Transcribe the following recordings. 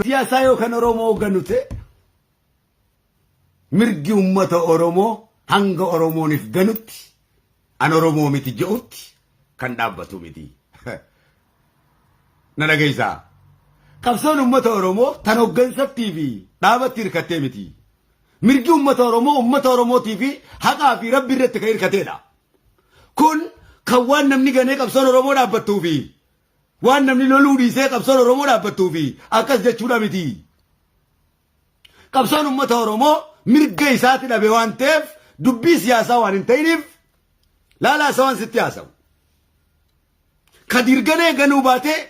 Siyaasaa yoo kan Oromoo ganu ta'e mirgi uummata Oromoo hanga Oromoonif ganutti an Oromoo miti je'utti kan dhaabbatu miti. Na dhageessaa. Qabsoon uummata Oromoo tan hoggansattii fi dhaabatti hirkattee miti. Mirgi uummata Oromoo uummata Oromootii fi haqaa fi rabbi irratti kan hirkateedha. Kun kan waan namni ganee qabsoon Oromoo dhaabbattuu fi waan namni loluu dhiisee qabsoon Oromoo dhaabbattuu fi akkas jechuudha miti. Qabsoon uummata Oromoo mirga isaati dhabe waan ta'eef dubbii siyaasaa waan hin ta'iniif laalaa isa waan sitti haasa'u. Kadiir ganee ganuu baatee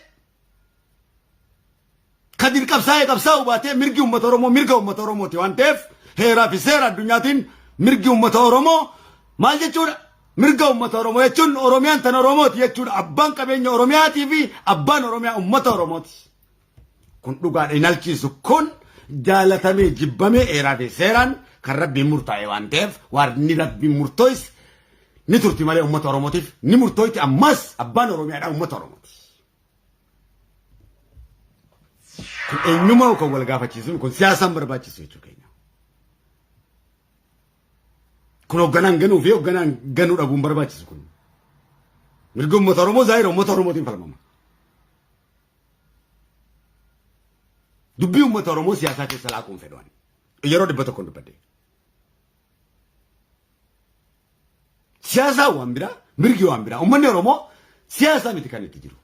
Kadir qabsaa'ee qabsaa'uu baatee mirgi uummata Oromoo mirga uummata Oromooti waan ta'eef heeraa fi seera addunyaatiin mirgi uummata Oromoo maal jechuudha? Mirga uummata Oromoo jechuun Oromiyaan tan Oromooti jechuudha. Abbaan qabeenya Oromiyaatii fi abbaan Oromiyaa uummata Oromooti. Kun dhugaadha hin halchiisu. Kun jaalatamee jibbamee heeraa fi seeraan kan rabbiin murtaa'e waan ta'eef waan rabbiin murtooyse ni turti malee uummata Oromootiif ni murtooyti ammas abbaan Oromiyaadha uummata Oromooti. Kun eenyummaa kan wal gaafachiisu kun siyaasaan barbaachisu jechuu keenya. Kun hoogganaan ganuu fi hoogganaan ganuu dhabuun barbaachisu kun. Mirga uummata Oromoo zaahira uummata Oromootiin falmama. Dubbii uummata Oromoo siyaasaa keessa laaquun fedhu ani. Yeroo 100 dubbadhe. Siyaasaa waan biraa, mirgi waan biraa. Uummanni Oromoo siyaasa miti kan itti jiru.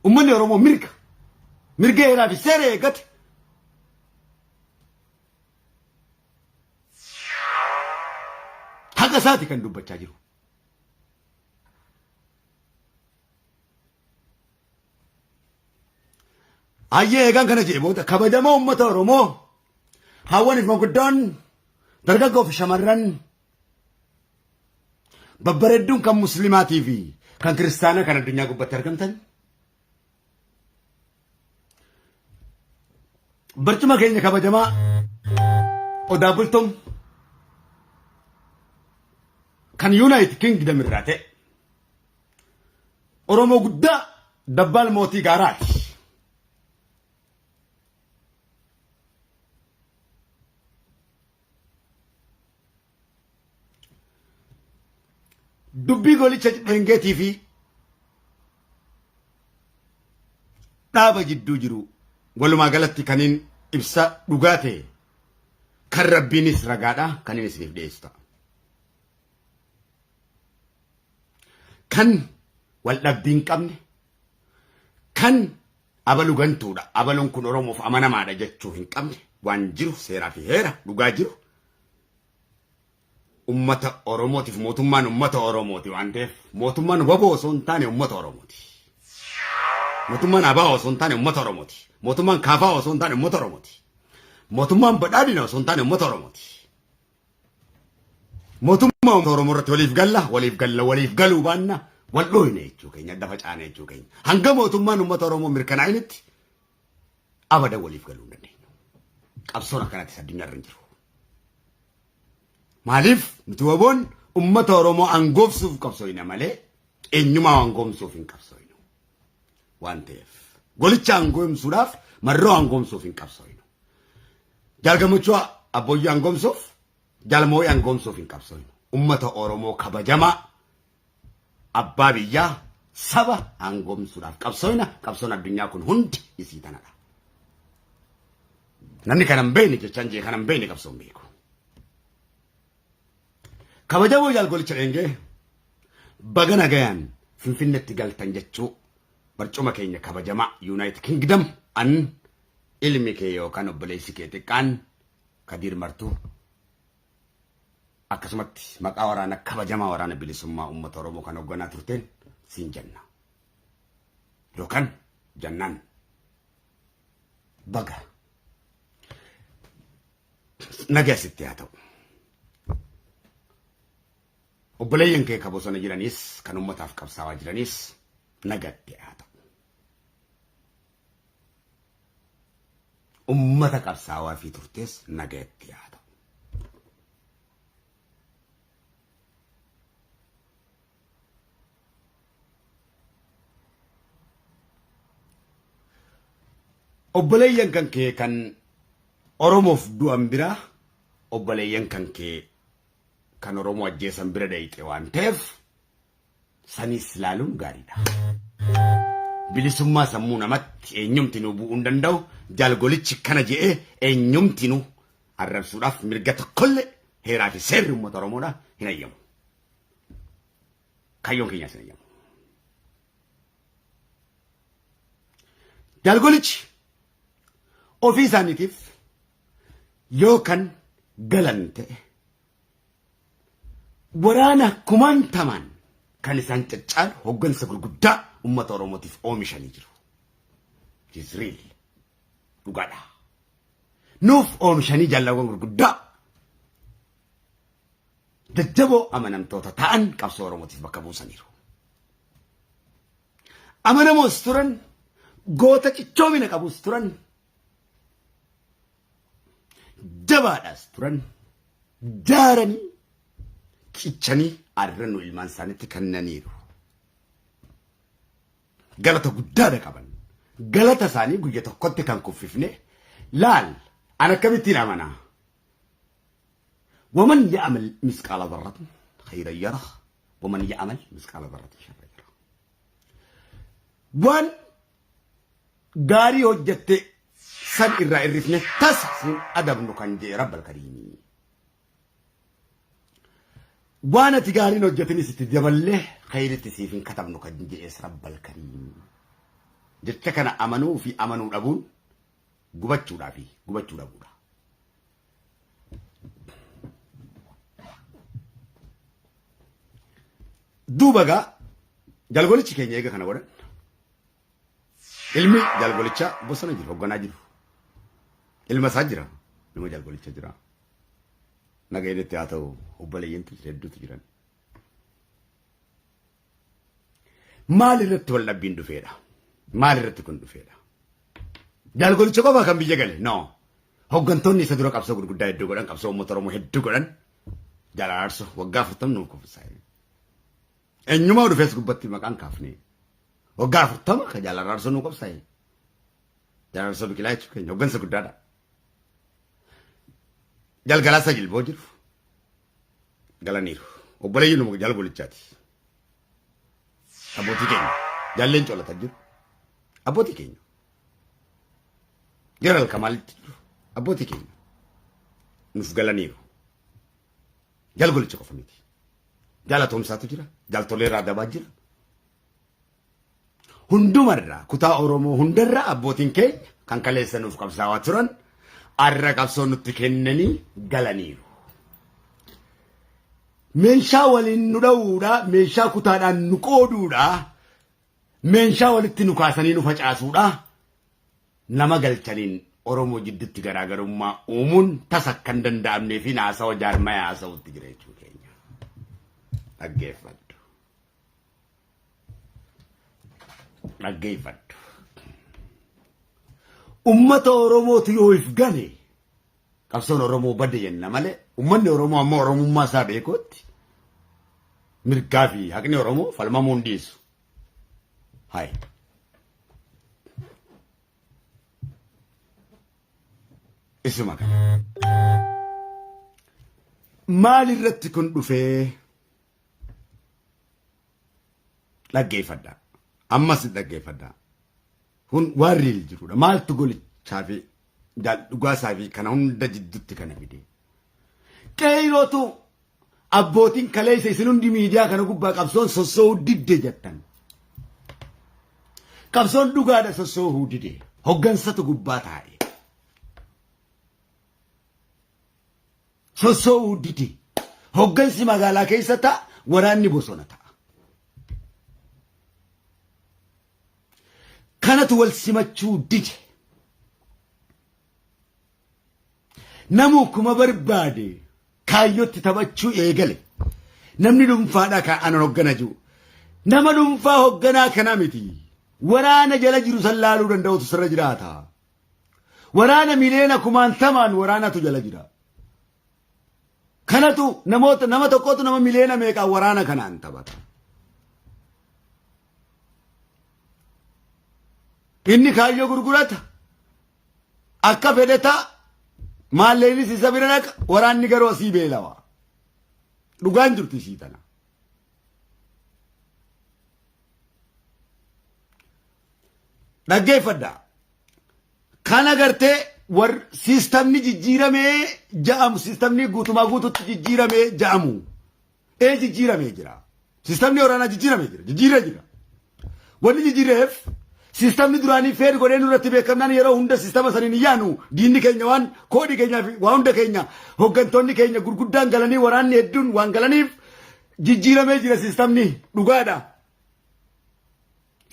Uummanni Oromoo mirga. Mirga heeraa fi seera eeggate. Haqa isaati kan dubbachaa jiru. Hayyee eegaan kana jedhe booda kabajamoo uummata Oromoo hawwaniif manguddoon dargaggoo fi shamarran babbareedduun kan muslimaatii fi kan kiristaanaa kan addunyaa gubbatti argamtan barcuma keenya kabajamaa Odaa Bultum kan Yuunaayit Kingdom irraa ta'e Oromoo guddaa dabbaal mootii gaaraati. Dubbii golicha dhengeetii fi dhaaba jidduu jiru walumaa galatti kaniin ibsa dhugaa ta'e kan rabbiinis ragaadha kaniin isiniif dhiyeessu ta'a. Kan wal dhabbii hin qabne kan abalu gantuudha abaluun kun Oromoof amanamaadha jechuu hin qabne waan jiru seeraa fi heera dhugaa jiru ummata Oromootiif mootummaan ummata Oromooti waan ta'eef mootummaan waboo osoo hin taane ummata Oromooti. Mootummaan abaa osoo hin taane ummata Oromooti. Mootummaan kaafaa osoo hin taane ummata Oromooti. Mootummaan badhaadhina osoo hin taane ummata Oromooti. Mootummaa uummata Oromoo irratti waliif galla, waliif galla, waliif galuu baanna, wal dhooyne jechuu keenya, adda facaane jechuu keenya. Hanga mootummaan uummata Oromoo mirkanaa'initti abada waliif galuu hin dandeenyu. Qabsoon akkanattis addunyaa irra hin jiru. Maaliif nuti waboon uummata Oromoo aangoofsuuf qabsooyna malee eenyumaa aangoomsuuf hin qabsooynu. Waan ta'eef golicha aangoomsuudhaaf marroo aangoomsuuf hin qabsooynu. Jaal Gammachuu Abbooyyee aangoomsuuf, Jaal Moo'ee aangoomsuuf hin qabsooynu. Uummata Oromoo kabajamaa abbaa biyyaa saba aangoomsuudhaaf qabsooyna. Qabsoon addunyaa kun hundi isii tanadha. Namni kana hin beekne jechaan jee kana hin beekne qabsoo hin beeku. Kabajamoo Jaal Golicha Dheengee baga nagayaan Finfinnetti galtan jechuu barcuma keenya kabajamaa Yuunaayit Kingdom an ilmi kee yookaan obboleessi kee xiqqaan Kadiir Martuu akkasumatti maqaa waraana kabajamaa waraana bilisummaa uummata Oromoo kan hoogganaa turteen siin jenna. Yookaan jannaan baga nagaa sitti haa ta'u. Obboleeyyan kee ka bosona jiranis kan uummataaf qabsaawaa jiranis nagatti haa ta'u. Ummata qabsaawaa fi turtes nagatti haa ta'u. Obboleeyyan kan kee kan Oromoof du'an bira obboleeyyan kan kee kan Oromoo ajjeesan bira dhayxe waan ta'eef sanis laaluun gaariidha. Bilisummaa sammuu namatti eenyumtinuu bu'uu hin danda'u. Jaalgolichi kana je'ee eenyumtinuu arrabsuudhaaf mirga tokkollee heeraa fi seerri uummata Oromoodha hin hayyamu. Kaayyoon keenyaas hin hayyamu. Jaalgolichi ofii isaaniitiif yoo kan galan ta'e waraana kumaantamaan kan isaan caccaalu hoggansa gurguddaa uummata Oromootiif oomishanii jiru. Jizriil dhugaadha. Nuuf oomishanii jaallawwan gurguddaa jajjaboo amanamtoota ta'an qabsoo Oromootiif bakka buusaniiru. Amanamoos turan, goota cichoomina qabus turan, jabaadhaas turan, jaaranii cichanii arra nu ilmaan isaaniitti kennaniiru. Galata guddaadha qaban. Galata isaanii guyya tokkotti kan kuffifne laal an akkamittiin amanaa. Waman ya'amal misqaala dharratin khayran yarah waman ya'amal misqaala dharratin sharran yarah. Waan gaarii hojjette san irraa irrifne tasa sin adabnu kan jee rabbal kariimii. Waan ati gaariin hojjetinis itti daballee khayritti siif hin katabnu kan je'es rabbal kariimii. Jecha kana amanuu fi amanuu dhabuun gubachuudhaa fi gubachuu dhabuudha. Duuba gaa jalgolichi keenya eega kana godhan ilmi jalgolichaa bosona jiru hogganaa jiru. Ilma isaa jira ilma jalgolicha jira. Nagayeen itti haa ta'u obboleeyyantu jira hedduutu jiran. Maal irratti wal dhabbiin dhufeedha? Maal irratti kun dhufeedha? Jaalgolicha qofaa kan biyya gale? No. Hoggantoonni isa dura qabsoo gurguddaa hedduu godhan, qabsoo uummata Oromoo hedduu godhan, Jaal Araarsoo waggaa 40 nuuf kufisaa. Eenyumaa dhufees gubbatti maqaan kaafne. Waggaa 40 kan Jaal Araarsoo nuu qabsaa'e. Jaal Araarsoo Biqilaa jechuun keenya hoggansa guddaadha. Jaal Galaasaa Jilboo jiru. Galaniiru. Obboleeyyiin numa jaal golichaati. Abbootii keenya. Jaalleen colata jiru. Abbootii keenya. Jeneraal Kamaalitti jiru. Abbootii keenya. Nuuf galaniiru. Jaal golicha qofa miti. Jaala Toomsaatu jira. Jaal Toleeraa Dabaa jira. Hundumarraa kutaa Oromoo hundarraa abbootiin keenya kan kaleessa nuuf qabsaawaa turan arra qabsoo nutti kennanii galaniiru. Meeshaa waliin nu dha'uudha, meeshaa kutaadhaan nu qooduudha, meeshaa walitti nu kaasanii nu facaasuudha. Nama galchaniin Oromoo jidduutti garaagarummaa uumuun tasa akka hin danda'amnee fi naasawa jaarmaya haasa'uutti jira jechuu keenya. Dhaggeeffadhu. Dhaggeeffadhu. Ummata Oromootu yoo if gane qabsoon Oromoo bade jenna malee ummanni Oromoo ammoo Oromummaa isaa beekuutti mirgaa fi haqni Oromoo falmamuu hin dhiisu. Hayi. Isuma kana. Maal irratti kun dhufee? Dhaggeeffadhaa. Ammas dhaggeeffadhaa. Kun waan riil jirudha. Maaltu golichaa fi dhugaasaa fi kana hunda jidduutti kana fide. Qeeyrootu abbootiin kaleessa isin hundi miidiyaa kana gubbaa qabsoon sossoo'uu didde jettan. Qabsoon dhugaadha sossoo'uu dide. Hoggansatu gubbaa taa'e. Sossoo'uu dide. Hoggansi magaalaa keessa ta'a, waraanni bosona ta'a. Kanatu wal simachuu dide. Namuu kuma barbaade kaayyootti taphachuu eegale. Namni dhuunfaadhaa kan anan hoggana jiru. Nama dhuunfaa hogganaa kana miti. Waraana jala jiru san laaluu danda'utu sirra jiraata. Waraana miliyoona kumaantamaan waraanatu jala jira. Kanatu namoota nama tokkotu nama miliyoona meeqaan waraana kanaan taphata. Inni kaayyoo gurgurata. Akka fedhe ta'a maalleenis isa bira dhaqa waraanni garuu asii beelawa. Dhugaan jirtu isii tana. Dhaggeeffadhaa. Kana gartee war siistamni jijjiiramee ja'amu siistamni guutumaa guututti jijjiiramee ja'amu. Ee jijjiiramee jira. Siistamni waraanaa jijjiiramee jira. Jijjiiree jira. Wanni jijjiireef siistamni duraanii feer godhee nurratti beekamnaan yeroo hunda siistama saniin hin yaanu diinni keenya waan koodii keenyaa fi waa hunda keenya hooggantoonni keenya gurguddaan galanii waraanni hedduun waan galaniif jijjiiramee jira siistamni dhugaadha.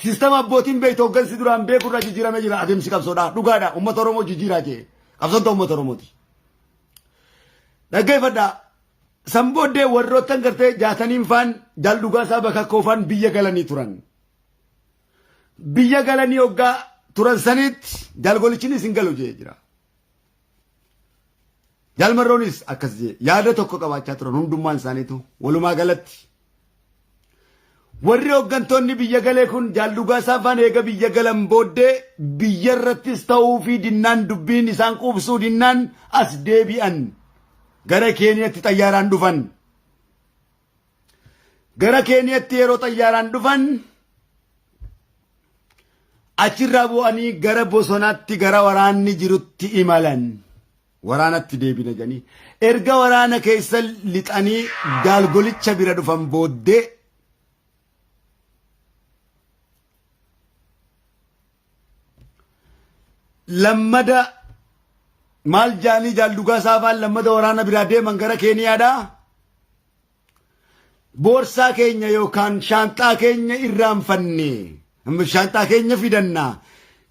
Siistama abbootiin beektu hooggansi duraan beeku irraa jijjiiramee jira adeemsi qabsoodha. Dhugaadha. Uummata Oromoo jijjiiraa jee. Qabsoon ta'u uummata Oromooti. Dhaggeeffadhaa. San booddee warroottan gartee jaataniin faan jaal dhugaasaa bakakkoo faan biyya galanii turan. Biyya galanii hoggaa turan sanitti jaal golichinis hin galu jee jira. Jaal marroonis akkas jee yaada tokko qabaachaa turan hundummaan isaaniitu walumaa galatti. Warri hooggantoonni biyya galee kun jaal dhugaasaa faan eega biyya galan booddee biyya irrattis ta'uu fi dinnaan dubbiin isaan quubsuu dinnaan as deebi'an. Gara Keeniyatti xayyaaraan dhufan. Gara Keeniyatti yeroo xayyaaraan dhufan achirraa bu'anii gara bosonaatti gara waraanni jirutti imalan. Waraanatti deebina jedhanii. Erga waraana keessa lixanii jaalgolicha bira dhufan booddee lammada maal jaanii jaal Dhugaasaa faan lammada waraana biraa deeman gara Keeniyaadhaa. Boorsaa keenya yookaan shaanxaa keenya irraanfanne shaanxaa keenya fidanna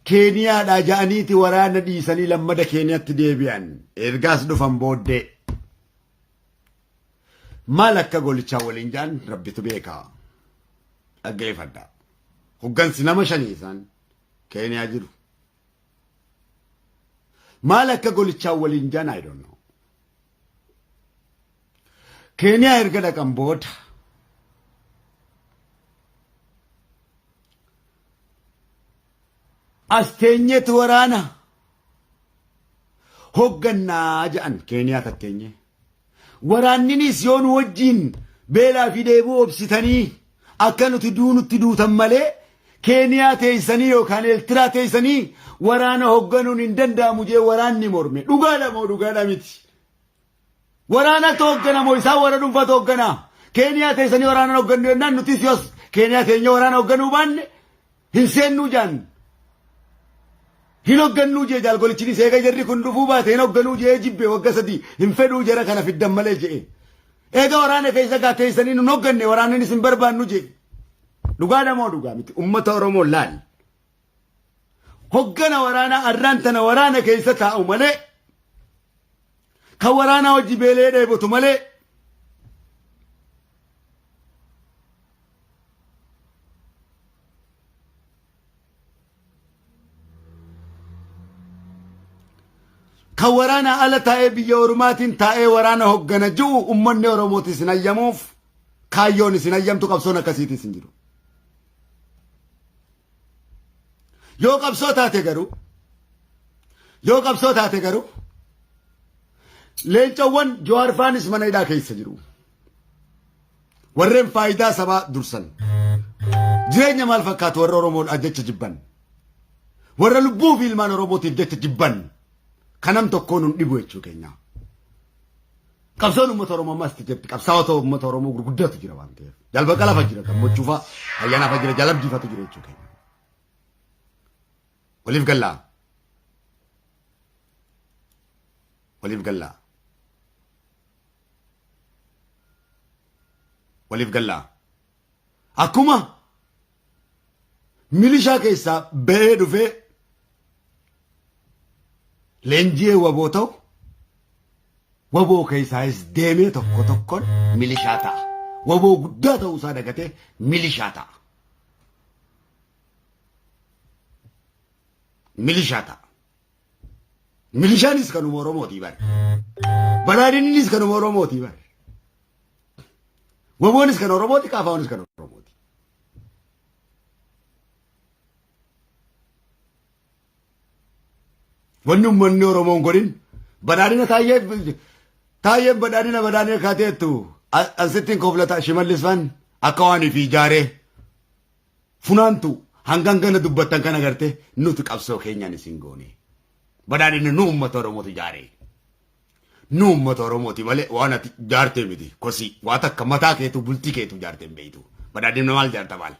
Keeniyaadhaa ja'aniiti waraana dhiisanii lammada Keeniyaatti deebi'an ergaas dhufan booddee. Maal akka golichaa waliin ja'an rabbitu beeka. Dhaggeeffadha. Hoggansi nama shanii isaan Keeniyaa jiru. Maal akka golichaa waliin ja'an I don't know. Keeniyaa erga dhaqan booda as teenyeetu waraana hoggannaa jedhan Keeniyaa tatteenyee. Waraanninis yoo nu wajjin beelaa fi dheebuu obsitanii akka nuti duunutti duutan malee Keeniyaa teessanii yookaan Eeltiraa teessanii waraana hogganuun hin danda'amu jee waraanni morme. Dhugaadha moo dhugaadha miti? Waraanatu hoggana moo isaan warra dhuunfaatu hoggana? Keeniyaa teessanii waraana hoggannu jennaan nutis yoos Keeniyaa teenya waraana hogganuu baanne hin seennuu jaan. Hin hoggannuu jee jaalgolichinis eega jarri kun dhufuu baate hin hogganuu jee jibbe wagga sadii hin fedhuu jara kana fiddan malee jee. Eega waraana keessa gaa teessanii nun hogganne waraannis hin barbaannu jee. Dhugaadha moo dhugaa miti? Ummata Oromoo laal. Hoggana waraanaa arraan tana waraana keessa taa'u malee kan waraanaa hojii beelee dheebotu malee kan waraana ala taa'ee biyya ormaatiin taa'ee waraana hoggana ji'u ummanni Oromootis hin hayyamuuf kaayyoon isin hayyamtu qabsoon akkasiitis hin jiru. Yoo qabsoo taate garuu yoo qabsoo taate garuu leencawwan Jawaar faanis mana hidhaa keessa jiru. Warreen faayidaa sabaa dursan. Jireenya maal fakkaatu warra Oromoodhaaf jecha jibban. Warra lubbuu fi ilmaan Oromootiif jecha jibban. Kanam tokkoon hin dhibu jechuu keenya. Qabsoon uummata Oromoo ammas itti jirti. Qabsaa'ota uummata Oromoo gurguddaatu jira waan ta'eef. Jalbaqala fa jira, gammachuu fa, ayyaana fa jira, jalabdii fatu jira jechuu keenya. Waliif gallaa. Waliif gallaa. Waliif gallaa. Akkuma milishaa keessaa ba'ee dhufee leenji'ee waboo ta'u waboo keessaayis deemee tokko tokkoon milishaa ta'a. Waboo guddaa ta'uu isaa dagatee milishaa ta'a. Milishaa ta'a. Milishaanis kanuma Oromootii bara. Badhaadhinnis kanuma Oromootii bara. Waboonis kan Oromooti, Kaafaawwanis kan Oromooti. Wanni uummanni Oromoo hin godhin badhaadhina taayyee taayyeen badhaadhina badhaadhina kaateettu asittiin koflata Shimallis faan akka waan ifii ijaaree funaantu hangan gana dubbattan kana garte nuti qabsoo keenyaan isin goone. Badhaadhinni nu uummata Oromootu ijaaree. Nu uummata Oromooti malee waan ati ijaartee miti. Kosii waa takka mataa keetu bultii keetu ijaartee hin beektu. Badhaadhinni maal ijaarta maal?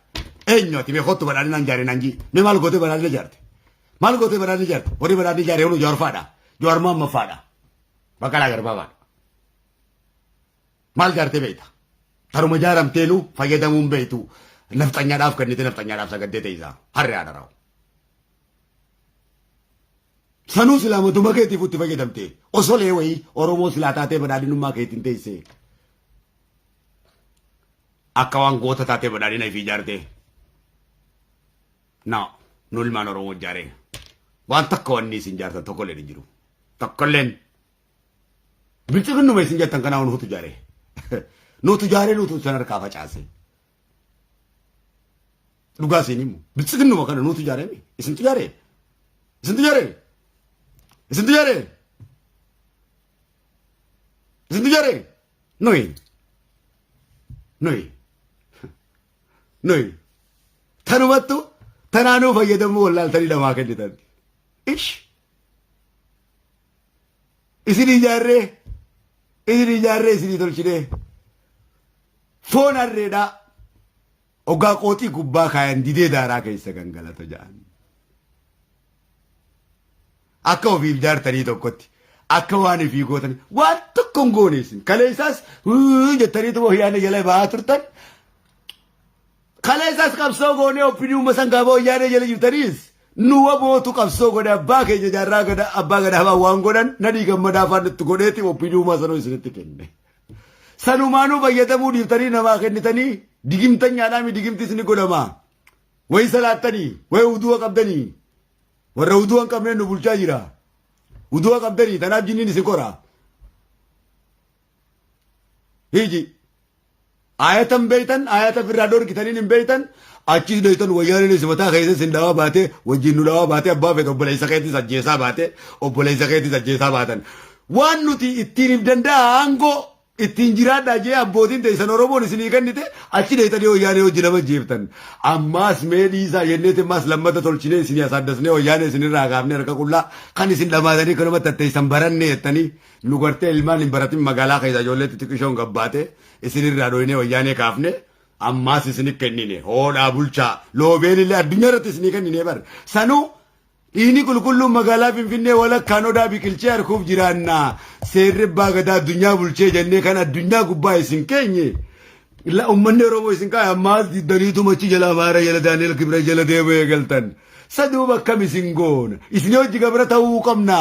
Eenyu ati mee kottu badhaadhinaan ijaaree naan jii. Mee maal gootee badhaadhina ijaarte? Maal gootee badhaadhina ijaarte? Warri badhaadhina ijaaree hunu Jawaar faadha. Jawaar Mahammad faadha. Baqqalaa Garbaa faadha. Maal ijaartee beekta? Taruma ijaaramteenu fayyadamuu hin beektu. Nafxanyaadhaaf kennite nafxanyaadhaaf sagaddee teessa. Harree haadha raa'u. Sanuu silaa matuma keetiif itti fayyadamte. Osolee wayii Oromoo silaa taatee badhaadhinummaa keetiin teessee. Akka waan goota taatee badhaadhina ifii ijaartee. Na nu ilmaan Oromoo ijaaree. Waan takka wanni isin ijaartan tokkolleen hin jiru. Tokkolleen. Bilxiginnuma isin jettan kanaa nuutu ijaaree. Nuutu ijaaree nuutu san harkaa facaase. Dhugaa isin himu. Bilxiginnuma kana nuutu ijaaree mi? Isintu ijaaree? Isintu ijaaree? Isintu ijaaree? Isintu ijaaree? Nuyi. Nuyi. Nuyi. Tanumattu tanaanuu fayyadamuu wallaaltanii namaa kennitan. Ish. Isin ijaarree isin ijaarree isinii tolchinee foon harreedhaa oggaa qooxii gubbaa kaayan didee daaraa keessa gangalata jedhan. Akka ofiif jaartanii tokkotti akka waan ifii gootanii waan tokko hin goone isin kaleessaas jettaniitu wayyaanee jala ba'aa turtan. Kaleessas qabsoo goonee oppidiyumma san gaafa wayyaanee jala jirtaniis nu wabootu qabsoo godhe abbaa keenya jaarraa gada abbaa gadaa fa'aa waan godhan nadhii gammadaa fa'aa nutti godheeti oppidiyummaa sanuu isinitti kenne. Sanumaanuu fayyadamuu dhiiftanii namaa kennitanii digimtan nyaadhaami digimti isini godhamaa. Wayi salaattanii wayi udu'a qabdanii warra udu'a hin qabneen nu bulchaa jira. Udu'a qabdanii tanaaf jinniin isin kora. Hiiji. Ayata hin beeytan, ayata ofirraa dhorkitaniin hin beeytan, achis dheeytan wayyaaneen isin mataa keessa isin dhawaa baatee, wajjin nu dhawaa baatee, abbaa feete obboleessa keetis ajjeesaa baatee, obboleessa keetis ajjeesaa baatan. Waan nuti ittiin hin danda'a aangoo ittiin jiraadhaa jee abbootiin teessan Oromoon isinii kennite achi dheeytanii wayyaanee hojii nama jeeftan. Ammaas mee dhiisaa jenneeti ammaas lammata tolchinee isinii asaaddasnee wayyaanee isinirraa kaafnee harka qullaa kan isin dhamaatanii kanumatti atteessan barannee jettanii Nu gartee ilmaan hin baratin magaalaa keessa ijoollee xixiqqishoon gabbaate isinirraa dhoynee wayyaanee kaafne ammaas isini kennine hoodhaa bulchaa loobeen illee addunyaa irratti isinii kennine bar sanuu dhiini qulqulluun magaalaa Finfinnee walakkaan odaa biqilchee harkuuf jiraanna seerri abbaa gadaa addunyaa bulchee jennee kan addunyaa gubbaa isin keenye la ummanni Oromoo isin kaa'e ammaas diddaniitu machi jala Amaara jala Daani'el Kibra jala deemuu eegaltan saduuba akkam isin goona isin hojii gabra ta'uu qabna.